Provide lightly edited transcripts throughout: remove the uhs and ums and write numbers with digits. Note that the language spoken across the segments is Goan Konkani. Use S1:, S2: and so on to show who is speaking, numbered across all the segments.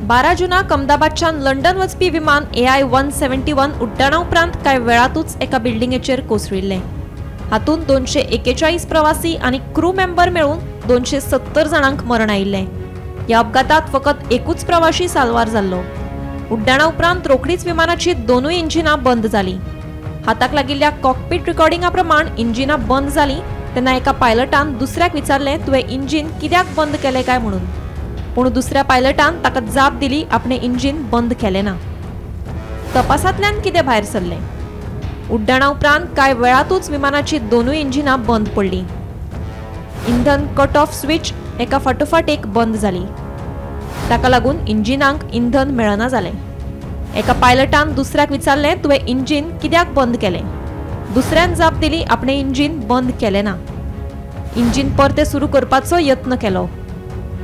S1: 12 जूनाक अहमदाबादच्यान लंडन वचपी विमान AI 171 उड्डाणा उपरांत कांय वेळातूच एका बिल्डिंगेचेर कोसळिल्लें. हातूंत 241 प्रवासी आनी क्रू मेंबर मेळून 270 जाणांक मरण आयिल्लें. ह्या अपघातात फकत एकूच प्रवाशी साल्वार जाल्लो. उड्डाणा उपरांत रोखडीच विमानाची दोनूय इंजिनां बंद जालीं. हाताक लागिल्ल्या कॉकपीट रिकॉर्डिंगा प्रमाण इंजिनां बंद जालीं तेन्ना एका पायलटान दुसऱ्याक विचारलें, तुवें इंजीन कित्याक बंद केलें काय म्हणून. पूण दुसऱ्या पायलटान ताका जाप दिली, आपणें इंजीन बंद केलें ना. तपासांतल्यान कितें भायर सरलें? उड्डाणा उपरांत कांय वेळातूच विमानाची दोनूय इंजिनां बंद पडलीं. इंधन कट ऑफ स्विच एका फाटोफाट एक बंद जाली. ताका लागून इंजिनांक इंधन मेळना जालें. एका पायलटान दुसऱ्याक विचारलें, तुवें इंजीन कित्याक बंद केलें? दुसऱ्यान जाप दिली, आपणें इंजीन बंद केलें ना. इंजीन परतें सुरू करपाचो यत्न केलो.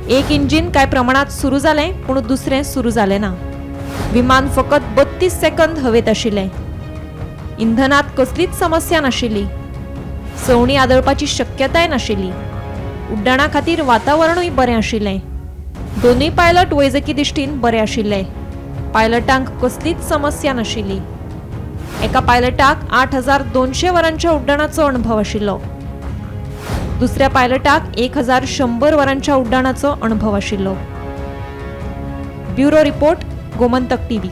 S1: एक इंजीन कांय प्रमाणात सुरू जालें, पूण दुसरें सुरू जालें ना. विमान फकत 32 सेकंद हवेत आशिल्लें. इंधनात कसलीच समस्या नाशिल्ली. सवणीं आदळपाची शक्यताय नाशिल्ली. उड्डाणा खातीर वातावरणूय बरें आशिल्लें. दोनूय पायलट वैजकी दृश्टीन बरे आशिल्ले. पायलटांक कसलीच समस्या नाशिल्ली. एका पायलटाक 8200 वरांच्या उड्डाणाचो अणभव आशिल्लो. दुसऱ्या पायलटाक 1100 वरांच्या उड्डाणाचो अणभव आशिल्लो. Bureau report, Gomantak TV.